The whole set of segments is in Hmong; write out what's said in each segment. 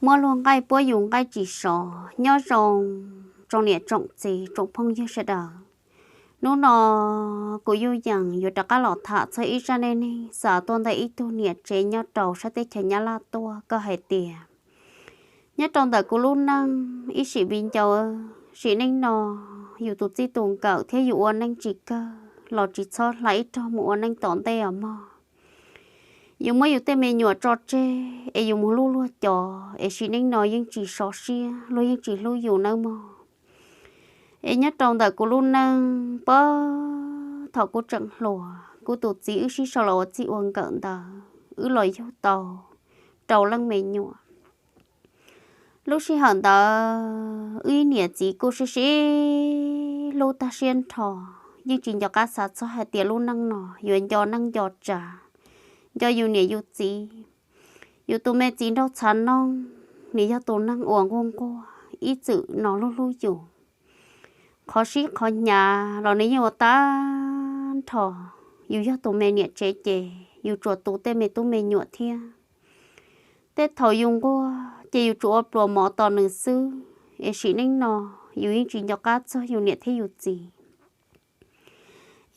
Muab luag nqaij puab yus nqaij tsis sov. Nyob zoo tsoom niam tsoom txiv tsoom phooj ywg sawv daws. Hnub no kuv Yuj Yees yuav rov qab los tham txog ib zaj neej neeg xa tuaj ntawm ib tug niam tsev nyob rau sab teb chaws Nyab Laj tuaj, koj hais tias nyob rau ntawm kuv lub neej ib sim viv ncaus, sim neej no yus tus txij tus nkawm thiab yus ua neej tsis kawg los tsis txhob hlais ib rog mus ua neej tom ntej os mog. Yus muab yus tej me nyuam tso tseg es yus mus hlub luag cov es sim neej no yeej tsis sov siab, luag yeej tsis hlub yus nawb mog. Es nyob rau ntawm kuv lub neej puag thaum kuv tseem hluas, kuv tus txiv wb sib sau los ua txij ua nkawm ntawd wb los yug tau rau leej me nyuam. Lub sij hawm ntawd wb niam txiv kuj sib sib hlub tag siab nrho, yeej tsis nco qab xav txog hais tias lub neej no yuav nco neej nco tsav, nco yus niam yus txiv. Yus tus me txiv nraug txhav noog, nws yog tus neeg uas nquag nquag ib txwm no hlub hlub yus. Qhov sib qhov hnyav los nws yeej ua tag nrho. Yus yog tus me niam tsev ces yus tsuas tu tej me tub me nyuam thiab. Tej thaum yus nquag ces yus tsuas ua pluas mov tos nws xwb, es sim neej no yus yeej tsis nco qab txog yus niam thiab yus txiv.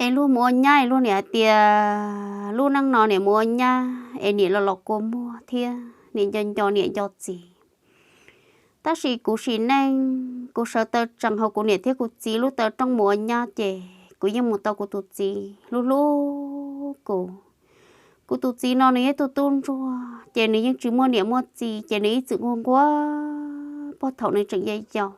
Es luag mus ua nyab es luag niam hais tias lub neej no niam mus ua nyab es niam los los kua muag thiab niam nco nco niam nco txiv. Tab sis kuv sim neej, kuv sawv taw tsees hauv kuv niam thiab kuv txiv lub taw rooj mus ua nyab ces kuv yeej mus tau kuv tus txiv hlub hlub kuv. Kuv tus txiv no nws yog tug tub ntsuag ces nws yeej tsis muaj niam muaj txiv ces nws ib txwm nquag nquag puag thaum nws tseem yau yau.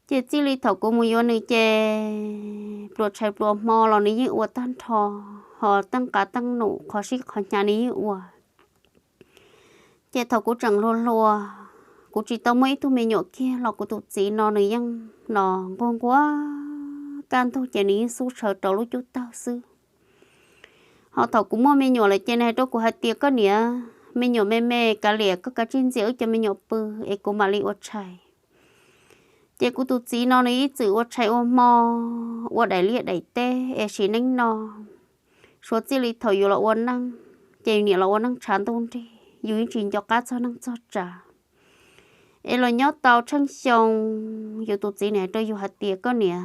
Ces txij li thaum kuv mus yuav nws ces pluas tshais pluas hmo los nws yeej ua tag nrho, ho teej qav teej num qhov sib qhov hnyav nws yeej ua. Ces thaum kuv tseem hluas hluas, kuv tsis tau muaj ib tug me nyuam kiag los kuv tus txiv no nws yeej los nquag nquag kaj ntug ces nws yeej xub tshawv rau lub cub tawg xwb. Ho thaum kuv muaj me nyuam lawm ces nws hais rau kuv hais tias koj niam, me nyuam me me kav liam koj kav tsij ntxias wb cov me nyuam pw es kuv mam li ua tshais. Ces kuv tus txiv no nws ib txwm ua tshais ua hmo, ua daim liaj daim teb es sim neej no suav txij li thaum yus los ua neej ces yus niam los ua neej tshav ntuj nrig, yus yeej tsis nco qab txog neej txog tsav. Es los nyob tau tsheej xyoo, yus tus txiv niam hais rau yus hais tias koj niam,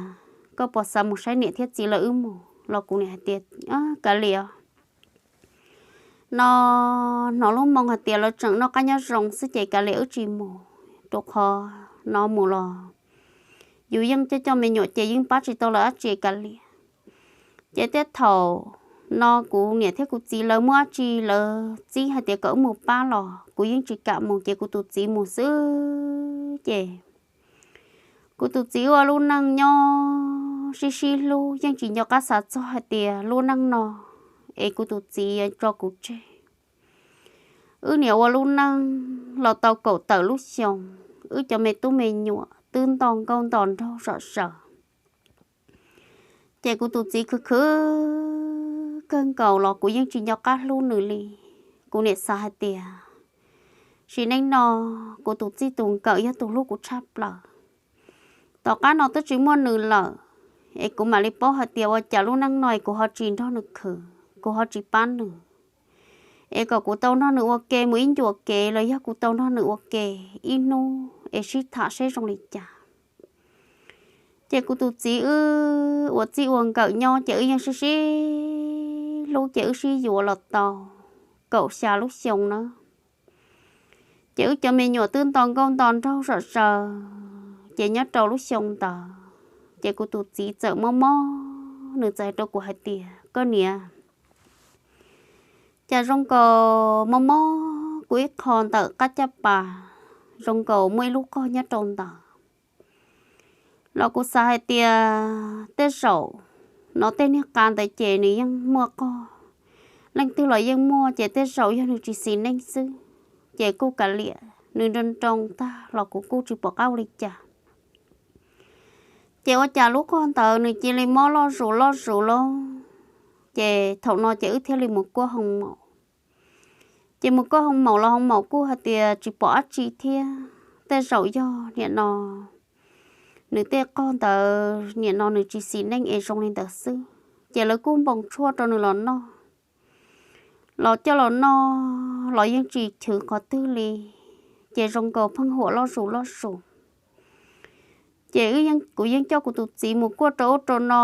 koj puas xav mus saib niam thiab txiv lawv wb mus los kuv niam hais tias kav liam os. No hnov lub moo hais tias lawv tseem noj qab nyob zoo xwb ces kav liam wb tsis mus, rau qhov no mus los yus yeej coj coj me nyuam ces yeej pab tsis tau lawv dab tsi kav liam. Ces tej thaum no kuv niam thiab kuv txiv lawv muaj dab tsi lawv txib hais tias kom wb mus pab los kuv yeej tsis kam mus ces kuv tus txiv mus xwb ces kuv tus txiv ua lub neej nyob sib sib hlub yeej tsis nco qab xav txog hais tias lub neej no es kuv tus txiv tso kuv tseg. Wb niam ua lub neej los tau kaum tawm lub xyoo, wb cov me tub me nyuam twb nto nkauj nto nraug zom zaws. Ces kuv tus txiv khwv khwv kawg nkaus los kuv yeej tsis nco qab hlub nws li. Kuv niam xav hais tias sim neej no kuv tus txij tus nkawm yog tus hlub kuv tshaj plaws. Tom qab no twb tsis muaj nws lawm, es kuv mam li paub hais tias ua cas lub neej no es kuv ho tsis nrog nws khwv, kuv ho tsis pab nws, es kom kuv tau nrog nws ua ke mus ib ncua kev los yog kuv tau nrog nws ua ke ib hnub es sib tham seb zoo li cas. Ces kuv tus txiv wb ua txij ua nkawm nyob ces wb yeej sib sib hlub ces wb sib yuav los tau kaum xya lub xyoo na. Ces wb cov me nyuam twb nto nkauj nto nraug zom zaws, ces nyob rau lub xyoo ntawd ces kuv tus txiv txawm mob mob, nws txawm hais rau kuv hais tias koj niam, cas zoo nkaus mob mob kuv ib qho ntawm qab caj pas, zoo nkaus muaj ib lub qog nyob rau ntawd. Los kuv xav hais tias tej zaum no tej niag qa ntawd ces nws yeej muaj qog, leej twg los yeej muaj ces tej zaum yog nws tsis xis neej xwb, ces kuj kav liam nws nroo nroo tag los kuv kuj tsis pom qab ua li cas. Ces ua cas lub qog ntawd nws cia li mob loj zus loj zus lauj. Ces thaum no ces wb thiaj li mus kuaj hoo maum. Ces mus kuaj hoo maum los hoo maum kuj hais tias tsis pom dab tsi thiab, tej zaum yog niam no nws tej qog ntawd niam no nws tsis xis neej es zoo li ntawd xwb. Ces lawv kuj npoos tshuaj rau nws los noj, los coj los noj los yeej tsis chwv qhov twg li. ces zoo nkaus pheej huam loj zus loj zus. Ces kuv yeej coj kuv tus txiv mus kuaj rau ub rau no,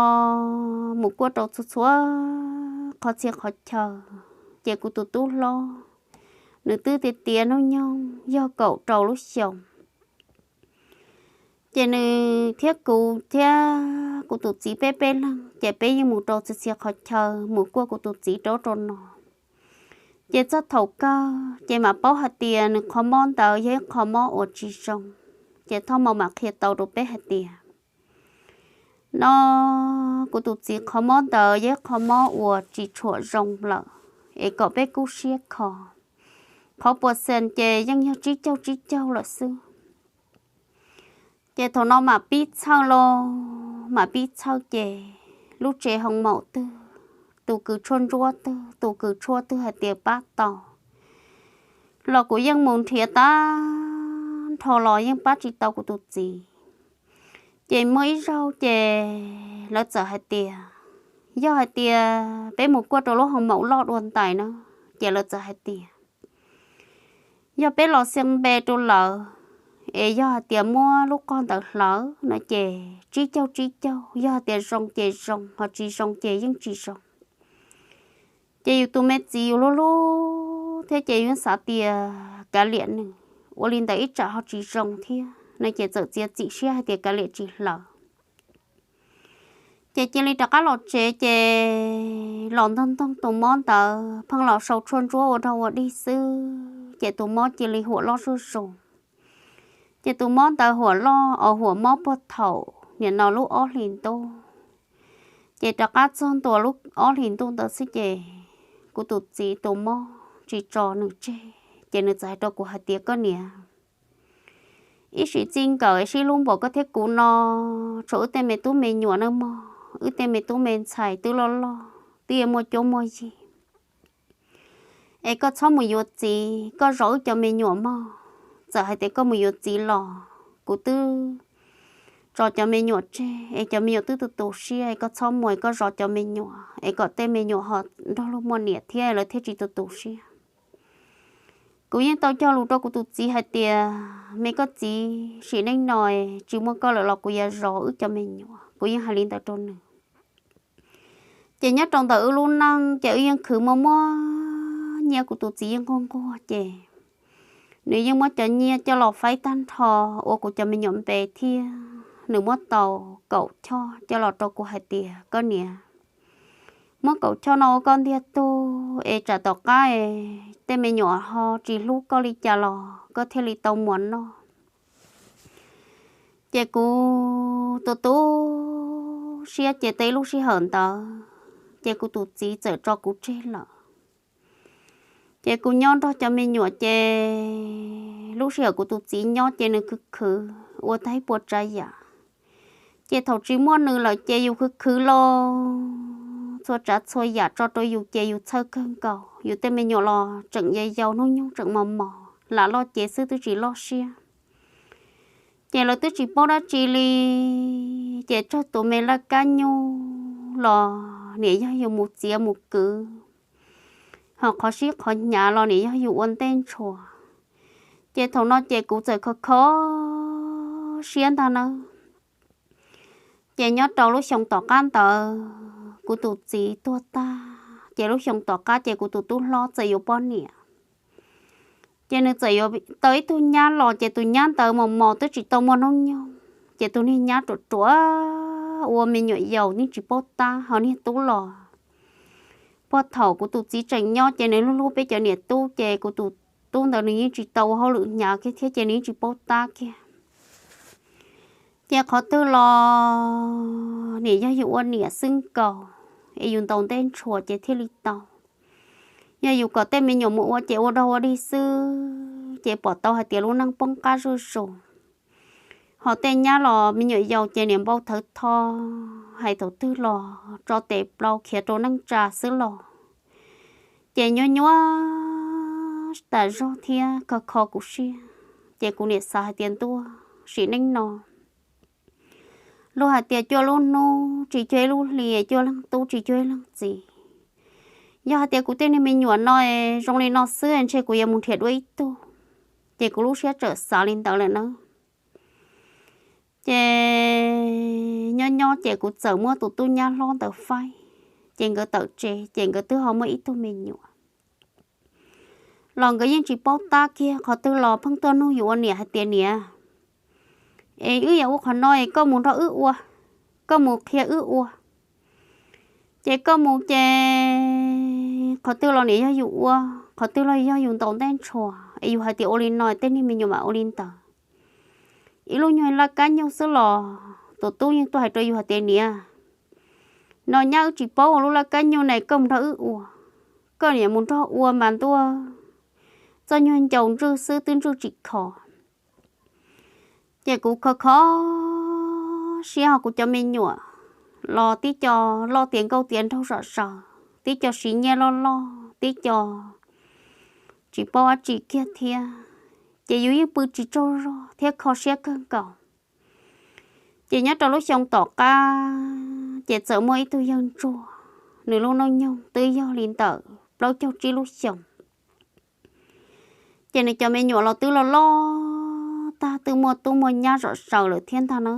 mus kuaj rau txhua txhua qhov txhia qhov chaw. Ces kuv tus tub hlob, nws twb tiav tiav hnub nyoog yog kaum rau lub xyoos. Ces nws thiab kuv thiab kuv tus txiv peb peb leeg, ces peb yeej mus rau txhia txhia qhov chaw mus kuaj kuv tus txiv rau ub rau no. Ces txog thaum kawg ces mam paub hais tias nws qhov mob ntawd yog ib qhov mob uas tsis zoo. Ces thaj mau mam qhia tau rau peb hais tias, no, kuv tus txiv qhov mob ntawd yog ib qhov mob uas tsis tshua zoo lawm, es kom peb kub siab kho. Qhov puas xees ces yeej yog tsib caug tsib caug lawm xwb. Ces thaum no mam pib txhawj lauj, mam pib txhawj ces lub tsev hoo maum twg, tus kws tshuaj ntsuab twg, tus kws tshuaj twg hais tias pab tau los kuv yeej mus nrhiav tag nrho los yeej pab tsis tau kuv tus txiv. Ces muaj ib zaug ces lawv txawm hais tias, yog hais tias peb mus kuaj rau lub hoo maum loj dua ntais na, ces lawv txawm hais tias yog peb los xia npe rau lawv, es yog hais tias muab lub qog ntawd hlawv no ces tsib caug tsib caug, yog hais tias zoo ces zoo, ho tsis zoo ces yeej tsis zoo. Ces yus tus me txiv yus hlub hlub thiab ces yus xav tias kav liam nws, ua li ntawd ib tsam ho tsis zoo thiab no ces txawm txiav txim siab hais tias kav liam tsis hlawv. Ces cia li rov qab los tsev ces los ntog ntog tus mob ntawd pheej los sau tshuaj ntsuab ua dog ua dig xwb, ces tus mob cia li huam loj zuj zus. Ces tus mob ntawd huam loj os huam mob puag thaum nim no lub ob hlis ntuj. Ces rov qab txog ntua lub ob hlis ntuj ntawd xwb ces kuv tus txiv tus mob tsis tso nws tseg, ces nws txawm hais rau kuv hais tias, koj niam, ib sim txij nkawm sib hlub npaum koj thiab kuv no, tshuav wb tej me tub me nyuam nawb mog, wb tej me tub me ntxhais twb loj loj twb muaj cuab muaj yig, es koj txhob mus yuav txiv, koj zov wb cov me nyuam mog. Txawm hais tias koj mus yuav txiv los kuv twb tso cov me nyuam tseg, es cov me nyuam twb tu tu siab, es koj txhob mus, es koj zov cov me nyuam es kom tej me nyuam ho nrog luag muaj niam thiab lawv thiaj tsis tu tu siab. Kuv yeej tau cog lus rau kuv tus txiv hais tias, me koj txiv, sim neej no tsis muaj koj lawm los kuv yuav zov wb cov me nyuam, kuv yeej hais li ntawd rau nws. Ces nyob rau ntawm wb lub neej ces wb yeej khwv muaj muaj nyiaj, kuv tus txiv yeej nquag nquag ces nws yeej muab cov nyiaj coj los faib tag nrho ua kuv cov me nyuam npe thiab. Nws muab tau kaum choj coj los rau kuv hais tias, koj niam, muab kaum choj no ua koj ntiag tug es tsam tom qab es tej me nyuam ho tsis hlub koj li cas los koj thiaj li tau muas noj. Ces kuv tu tu siab ces tau ib lub sij hawm ntawd ces kuv tus txiv txawm tso kuv tseg lawm. Ces kuv nyob nrog cov me nyuam ces lub sij hawm kuv tus txiv nyob ces nws khwv khwv ua tag ib puas tsav yam. Ces thaum tsis muaj nws lawm ces yus khwv khwv los txhua tsav txhua yam tso rau yus ces yus txhawj kawg nkaus. Yus tej me nyuam los tseem yau yau, hnub nyoog tseem mos mos, lam loj cev xwb twb tsis loj siab. Ces lawv twb tsis paub dab tsi li, ces tsawg tus me laj kab nyuj los niam yog yus mus txiav mus kwv, ho qhov sib qhov hnyav los niam yog yus ua ntej ntshua. Ces thaum no ces kuv txawm kho kho siab ntag nawb. Ces nyob rau lub xyoo tom qab ntawd kuv tus txiv tuag tag ces lub xyoo tom qab ces kuv tus tub hlob txawm yuav poj niam. Ces nws txawm yuav tau ib tug nyab los ces tus nyab ntawd mos mos twb tsis tau muaj hnub nyoog, ces tus niag nyab ruam ruam ua me nyuam yaus yeej tsis paub tab, ho niag tub los puag thaum kuv tus txiv tseem nyob ces nws hlub hlub peb cov niam tub ces kuv tus tub ntawd nws yeej tsis tau ua hauj lwm hnyav kiag thiab ces nws yeej tsis paub tab kiag. Ces qhov twg los niam yog yus ua niam xwb nkaus, es yus ntaus ntej ntshua ces thiaj li tau. Yog yus kom tej me nyuam mus ua ces ua dog ua dig xwb ces pom tau hais tias lub neej poob qab zuj zus. Ho tej nyab los me nyuam yaus ces niam npau thawv tho, hais thaum twg los tso tes plaub khiav rau neej tsa xwb los ces nyuaj nyuaj tas zog thiab kho kho kuv siab. Ces kuv niam xav hais tias ntuj, sim neej no luag hais tias cuaj lub hnub tsis cuag ib lub hli, cuaj leeg tub tsis cuag ib leeg txiv. Yog hais tias kuv tej niag me nyuam no zoo li no xwb ntshe kuv yuav mus nrhiav dua ib tug. Ces kuv lub siab txawm xav li ntawd lawm na. Ces nyob nyob ces kuv txawm muab tus tub nyab hlob ntawd faib, ces nkawd tawm tsev, ces nkawd twb ho muaj ib tug me nyuam los nkawd yeej tsis paub tab kiag qhov twg los pheej tuaj nug yus ua niam hais tias, Niam, es wb yuav ua qhov no es koj mus nrog wb ua, koj mus qhia wb ua. Ces koj mus ces qhov twg los niam yog yus ua, qhov twg los yog yus ntaus ntej ntshua, es yus hais tias ua li no tej niag me nyuam mam ua li ntawd. Ib lub nyuag laj kab nyuj xwb los tus tub yeej tuaj hais rau yus hais tias, Niam, no nyab wb tsis paub ua lub laj kab nyuj ne, koj mus nrog wb ua. Koj niam mus nrog ua mas ntuj, txoj nyuag ncau ntswj xwb twb ntswj tsis kho. Ces kuv kho kho siab ho kuv cov me nyuam los tib co loj tiav nkauj tiav nraug zom zaws, tib co siv nyiaj loj loj, tib co tsis paub dab tsi kiag thiab. Ces yus yeej pw tsis tsaug zog thiab kho siab kawg nkaus. Ces nyob rau lub xyoo tom qab ces txawm muaj ib tug yawg ntsuag, nws lub hnub nyoog twb yog li ntawm plaub caug tsib lub xyoos. Ces nws cov me nyuam los twb loj loj tag, twb muaj tub muaj nyab zom zaws lawm thiab ntag na.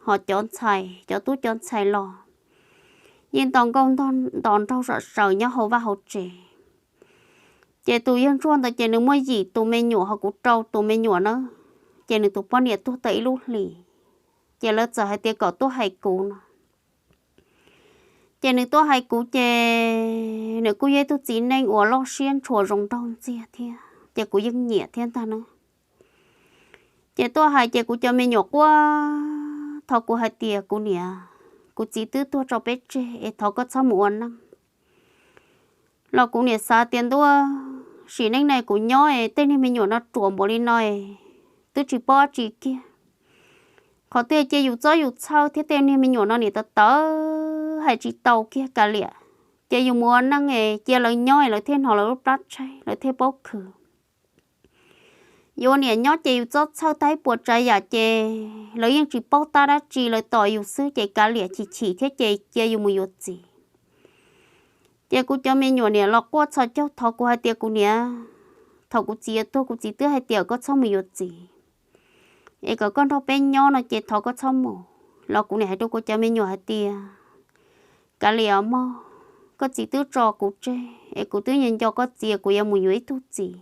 Ho cov ntxhais, cov tub cov ntxhais los yeej nto nkauj nto nraug zom zaws nyob hauv vaj hauv tsev. Ces tus yawg ntsuag ntawd ces nws muaj yim tus me nyuam, ho kuv rau tus me nyuam na. Ces nws tus poj niam tuag tau ib lub hlis, ces lawv txawm hais tias kom tuaj hais kuv no. Ces nws tuaj hais kuv ces nws kuj yog ib tug txiv neej uas loj siab ntshua zoo nraug ntxiag thiab, ces kuv yeej nyiam thiab ntag na. Ces tuaj hais ces kuv cov me nyuam quaj thov kuv hais tias, Kuv niam, kuv txiv twb tuag tso peb tseg es thov koj txhob mus ua neej. Los kuv niam xav tias, Ntuj, sim neej no kuv nyob es tej niag me nyuam no ruam npaum li no es twb tsis paub dab tsi kiag. Qhov twg cia yus txob yus txhawj thiab tej niag me nyuam no niam tawv tawv hais tsis tau kiag kav liam. Ces yus mus ua neej es cia lawv nyob es lawv thiaj hnov lawv lub plab tshaib, lawv thiaj paub khwv. Yuav niam nyob ces yus txob txhawj tag ib puas tsav yam ces lawv yeej tsis paub tab dab tsi, lawv tos yus xwb ces kav liam chim chim thiab ces cia yus mus yuav txiv. Ces kuv cov me nyuam niam los quaj txhos caug thov kuv hais tias, Kuv niam, thaum kuv txiv yuav tuag kuv txiv twb hais tias koj txhob mus yuav txiv, es kom koj nrog peb nyob no ces thov koj txhob mus. Los kuv niam hais rau kuv cov me nyuam hais tias, Kav liam os mog, koj txiv twb tso kuv tseg es kuv twb nco nco koj txiv, kuv yuav mus yuav ib tug txiv.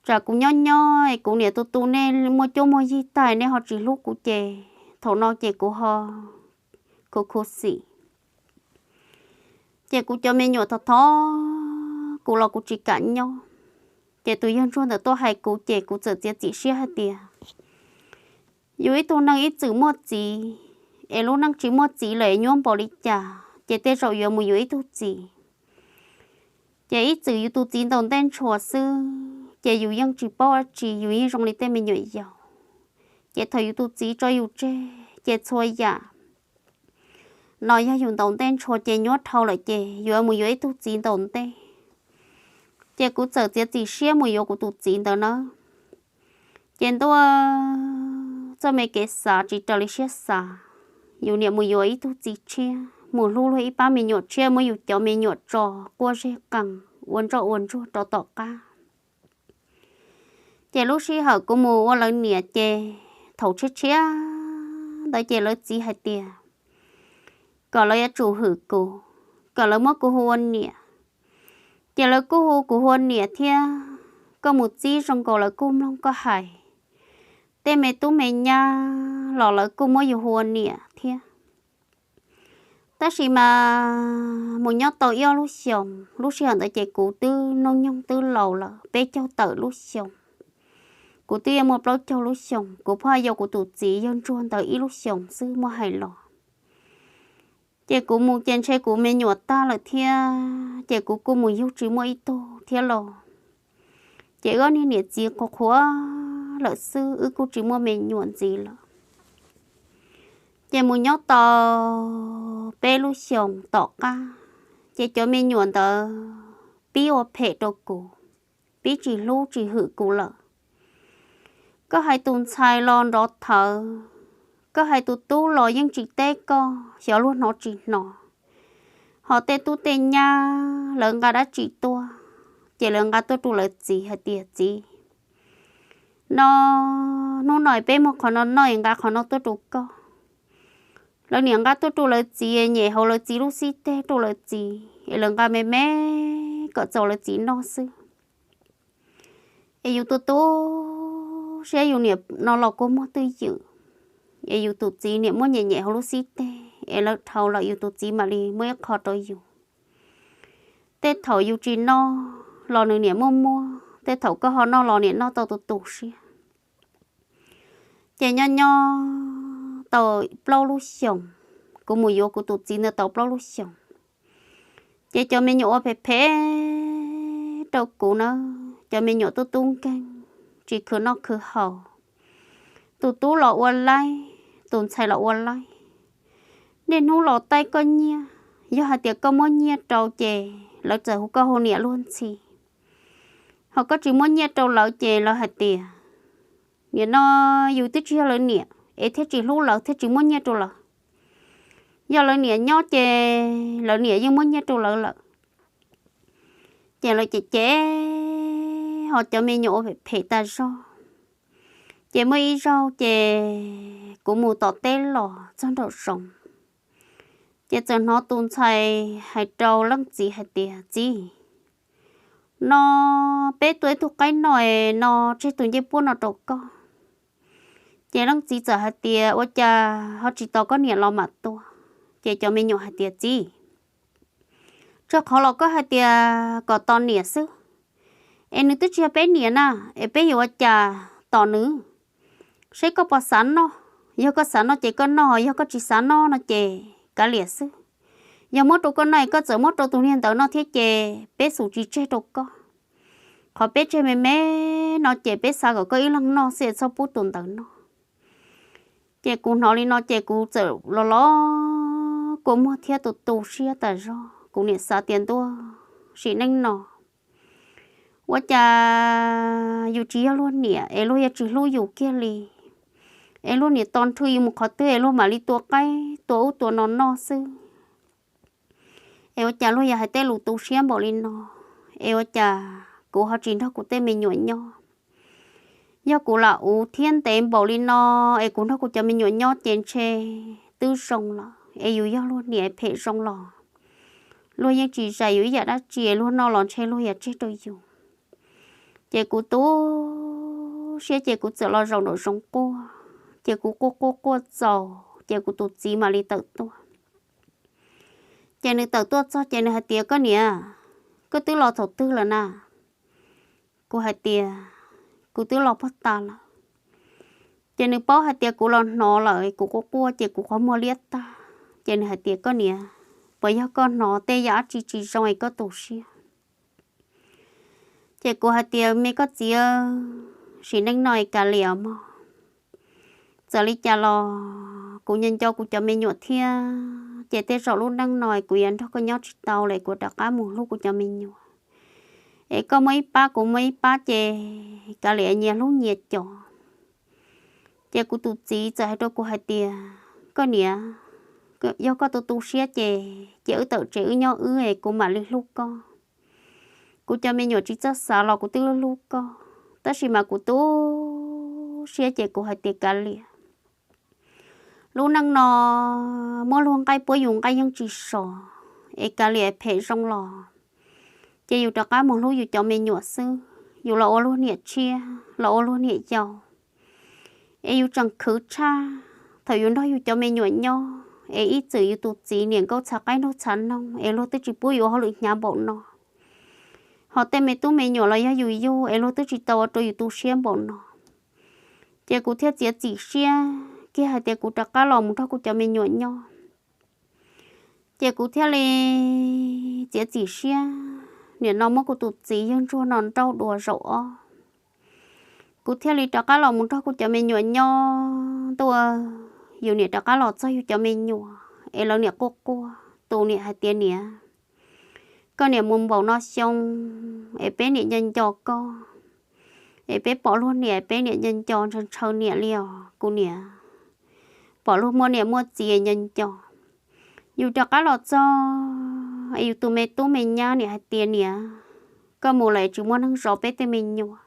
Tsam kuv nyob nyob es kuv niam tus tu nej muaj cuab muaj yig tag nej ho tsis hlub kuv ces thaum no ces kuv ho khuv khuv xim. Ces kuv cov me nyuam thov thov kuv los kuv tsis kam nyob. Ces tus yawg ntsuag ntawd tuaj hais kuv ces kuv txawm txiav txim siab hais tias, yus ib tug neeg ib txwm muaj txiv, es lub neej tsis muaj txiv lawm es nyuaj npaum li cas ces tej zaum yuav mus yuav ib tug txiv. Ces ib txwm yus tus txiv ntaus ntej ntshua xwb ces yus yeej tsis paub dab tsi, yus yeej zoo li tej me nyuam yaus. Ces thaum yus tus txiv tso yus tseg ces txhua yam no yog yus ntaus ntej ntshua ces nyuaj dhau lawm ces yuav mus yuav ib tug txiv ntaus ntej. Ces kuv txawm txiav txim siab mus yuav kuv tus txiv ntawd na. Ces ntuj, txoj me kev xav tsis raws li siab xav, yus niam mus yuav ib tug txiv tshiab, mus hlub luag ib pab me nyuam tshiab, muab yus cov me nyuam tso quaj zeg qees ua ntsoj ua ntsuag rau tom qab. Ces lub sij hawm kuv mus ua lawv niam ces thaum tshiab tshiab ntawd ces lawv txiv hais tias kom lawv yuav tsum hwm kuv, kom lawv muab kuv hu ua niam. Ces lawv kuj hu kuv hu ua niam thiab, koj mus txib zoo nkaus lawv kuj mloog koj hais. Tej me tub me nyab los lawv kuj muab yus hu ua niam thiab. Tab sis mas mus nyob tau ib ob lub xyoos, lub sij hawm ntawd ces kuv twb hnub nyoog twb laus lawm peb caug tawm lub xyoos. Kuv twb yuav muaj plaub caug lub xyoos, kuv pheej yuav kuv tus txiv yawg ntsuag ntawd ib lub xyoos xwb muaj hais los. Ces kuv mus ces ntshe kuv me nyuam tag lawm thiab, ces kuv kuj mus yug tsis muaj ib tug thiab los. Ces wb ob niag niam txiv qhuav qhuav lawm xwb, wb kuj tsis muaj me nyuam ntxiv lawm. Ces mus nyob tau peb lub xyoos tom qab, ces cov me nyuam ntawd pib ua phem rau kuv, pib tsis hlub tsis hwm kuv lawm. Koj hais tus ntxhais los nrov thawv, koj hais tus tub los yeej tsis teb koj, xyov luag hnov tsis hnov. Ho tej tub tej nyab lawv nqa dab tsi tuaj, ces lawv nqa tuaj rau lawv txiv hais tias, Txiv, no, hnub no peb muaj qhov no noj es nqa qhov no tuaj rau koj. Lawv niam nqa tuaj rau lawv txiv, nyem hauv lawv txiv lub xib teg rau lawv txiv es lawv nqa me me kom txaus lawv txiv noj xwb. Es yus tu tu siab yus niam no los kua muag twj ywm, es yus tus txiv niam muab nyem nyem hauv lub xib teg es lawv dhau lawm yus tus txiv mam li muab ib qho rau yus. Tej thaum yus tsis noj los nws niam muaj muab, tej thaum koj ho noj los niam noj tau tu tu siab. Ces nyob nyob tau plaub lub xyoos, kuv mus yuav kuv tus txiv ntawd tau plaub lub xyoos, ces cov me nyuam ua phem phem rau kuv na, cov me nyuam tub tub nkeeg, tsis khwv noj khwv haus, tus tub los ua laib, tus ntxhais los ua laib. Niaj hnub los taij koj nyiaj, yog hais tias koj muab nyiaj rau ces lawv txawm hu koj hu niam luag ntxhi, ho koj tsis muab nyiaj rau lawv ces lawv hais tias, nim no yus twb tsis yog lawv niam es thiaj tsis hlub lawv thiaj tsis muab nyiaj rau lawv. Yog lawv niam nyob ces lawv niam yeej muab nyiaj rau lawv lawm. Ces lawv cem cem, ho cov me nyuam ua phem phem tas zog. Ces muaj ib zaug ces kuv mus tom teb los txog nraum zoov, ces txawm hnov tus ntxhais hais rau leej txiv hais tias, txiv, no peb tua ib tug qaib noj no tseg tus ncej puab no rau koj. Ces leej txiv txawm hais tias, ua cas ho tsis tos koj niam los mam tua? Ces cov me nyuam hais tias, txiv, txog qhov los koj hais tias kom tos niam xwb, es nws twb tsis yog peb niam na, es peb yuav ua cas tos nws? Seb koj puas xav noj, yog koj xav noj ces koj noj, yog koj tsis xav noj no ces kav liam xwb. Yog muab rau koj noj es koj txawm muab rau tus niag ntawd noj thiab ces peb xum tsis tseg rau koj. Qhov peb tseg me me no ces peb xav kom koj ib leeg noj xwb es txhob pub tus ntawd noj. Ces kuv hnov li no ces kuv txawm los los kua muag thiab tu tu siab tas zog. Kuv niam xav tias, ntuj, sim neej no ua cas yus tsis yog luag niam es luag yuav tsis hlub yus kiag li, es luag niam tos nrhw yus mus qhov twg es luag mam li tua qaib tua ub tua no noj xwb. Es ua cas luag yog hais tej lus tu siab npaum li no, es ua cas kuv ho tsis nrog kuv tej me nyuam nyob? Yog kuv lam uv thiab ntev npaum li no es kuv nrog kuv cov me nyuam nyob ces ntshe twb zoo lawm. Es yus yog luag niam phem zoo los luag yeej tsis zais yus ib yam dab tsi, luag noj los ntshe luag yog tseg rau yus. Ces kuv tu siab ces kuv txawm los zaum nraum zoov quaj, ces kuv quaj quaj quaj txaus ces kuv tus txiv mam li tawm tuaj. Ces nws tawm tuaj txog ces nws hais tias, koj niam, koj twb los thaum twg lawm na? Kuv hais tias, kuv twb los puag ta lawm. Ces nws paub hais tias kuv los hnov lawm, kuv quaj quaj ces kuv qhov muag liab tag. Ces nws hais tias, koj niam, puas yog koj hnov tej yam dab tsi tsis zoo es koj tu siab? Ces kuv hais tias, me koj txiv, sim neej no es kav liam mog. Txawm li cas los kuv nco nco kuv cov me nyuam thiab, ces tej zaum lub neej no kuv yuav nrog koj nyob tsis tau lawm, kuv rov qab mus hlub kuv cov me nyuam. Es koj muaj ib pab kuv muaj ib pab ces kav liam nyias hlub nyias cov. Ces kuv tus txiv txawm hais rau kuv hais tias, koj niam, yog koj tu tu siab ces cia wb tawm tsev wb nyob wb es kuv mam li hlub koj. Kuv cov me nyuam tsis txawj xav los kuv twb hlub koj, tab sis mas kuv tu siab ces kuv hais tias kav liam. Lub neej no muab luag nqaij puab yus nqaij yeej tsis sov, es kav liam phem zoo los ces yus rov qab mus hlub yus cov me nyuam xwb. Yus los ua luag niam tshiab los ua luag niam yau, es yus tseem khwv tshaj thaum yus nrog yus cov me nyuam nyob, es ib txwm yus tus txiv niam nkauj txhav qaib nraug txhav noog es luag twb tsis pub yus ua hauj lwm hnyav npaum no, ho tej me tub me nyuam los yog yus yug es luag twb tsis tau ua rau yus tu siab npaum no. Ces kuv thiaj txiav txim siab kiag hais tias kuv rov qab los mus nrog kuv cov me nyuam nyob. Ces kuv thiaj li txiav txim siab, nim no muab kuv tus txiv yawg ntsuag no nrauj dua zaum ob. Kuv thiaj li rov qab los mus nrog kuv cov me nyuam nyob. Ntuj, yus niam rov qab los txog yus cov me nyuam es lawv niam quaj quaj, tus niam hais tias, niam, koj niam mus npaum no xyoo es peb niam nco nco koj, es peb pom luag niam peb niam nco nco ntshaw ntshaw niam li os kuv niam. Pom luag muaj niam muaj txiv nco nco. Yus rov qab los txog es yus tus me tub me nyab niam hais tias, niam, koj mus lawm tsis muaj neeg zov peb tej me nyuam,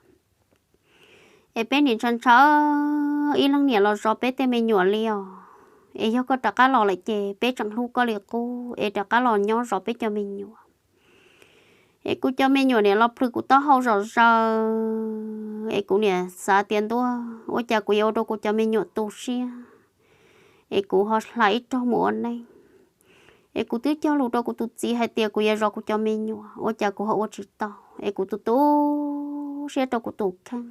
Es peb niam ntshaw ntshaw ib leeg niam los zov peb tej me nyuam li os. Es yog koj rov qab los lawm ces peb tseem hlub koj li qub es rov qab los nyob zov peb cov me nyuam. Es kuv cov me nyuam niam los plhws kuv taub hau zom zaws, es kuv niam xav tias ntuj, ua cas kuv yuav ua rau kuv cov me nyuam tu siab, es kuv ho hlais ib raug mus ua neej. Es kuv twb cog lus rau kuv tus txiv hais tias kuv yuav zov kuv cov me nyuam, ua cas kuv ho ua tsis tau, es kuv tu tu siab rau kuv tus kheej.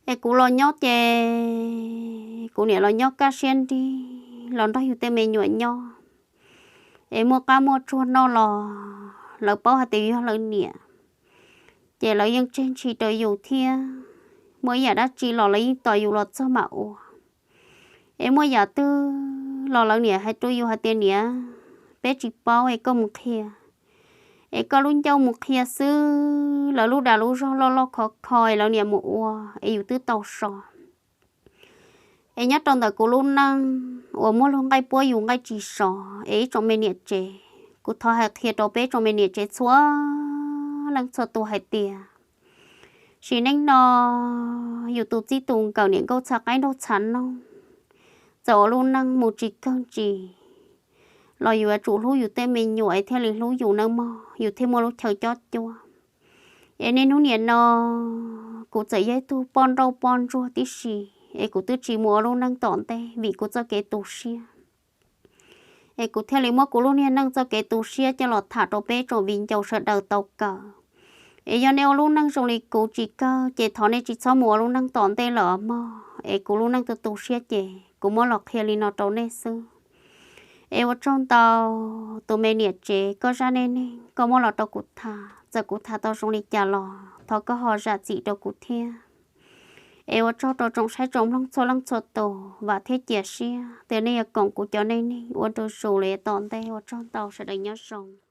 Es kuv los nyob ces kuv niam los nyob kaj siab nrig los nrog yus tej me nyuam nyob. Es muaj qab muaj tsuag noj los lawv paub hais tias yog lawv niam, ces lawv yeej tseg ntshis rau yus thiab. Muaj ib yam dab tsi los lawv yeej tos yus los txog mam ua. Es muaj yam twg los lawv niam hais rau yus hais tias niam, peb tsis paub es koj mus qhia. Es koj lub ncauj mus qhia xwb, lawv lub dag lub zog loj loj khov kho es lawv niam mus ua, es yus twb tau so. Es nyob rau ntawm kuv lub neej uas muaj luag nqaij puab yus nqaij tsis sov, es ib tsoom me niam tsev, kuv thov hais qhia rau peb tsoom me niam tsev txhua leej txhua tus hais tias, sim neej no yus tus txij tus nkawm niam nkauj txha qaib nraug txha noog, txawm ua lub neej mus tsis kawg ntsis los yus yuav tsum hlub yus tej me nyuam es thiaj li hlub yus nawb mog, yus thiaj muaj lub chaw cob cuab. Es niaj hnub niam no kuv txawm yog ib tug poj nrauj poj ntsuag tib si, es kuv twb tsis mus ua lub neej tom ntej vim kuv txoj kev tu siab. Es kuv thiaj li muab kuv lub niag neej txoj kev tu siab coj los tham rau peb tsoom viv ncaus sawv daws tau kawm. Es yog nej ua lub neej zoo li kuv tsis kawg ces thov nej tsis txhob mus ua lub neej tom ntej lawm os mog. Es kuv lub neej tu tu siab ces kuv muab los qhia li no rau nej xwb. Es ua tsaug ntau tus me niam tsev, koj zaj neej neeg koj muab los rau kuv tham, txawm kuv tham tau zoo li cas los thov koj ho zam txim rau kuv thiab. Es ua tsaug rau tsoom saib tsoom mloog txhua leej txhua tus, vam thiab cia siab tias nej yuav koom kuv cov neej neeg ua ntu zus li tom ntej. Ua tsaug ntau, sawv daws nyob zoo.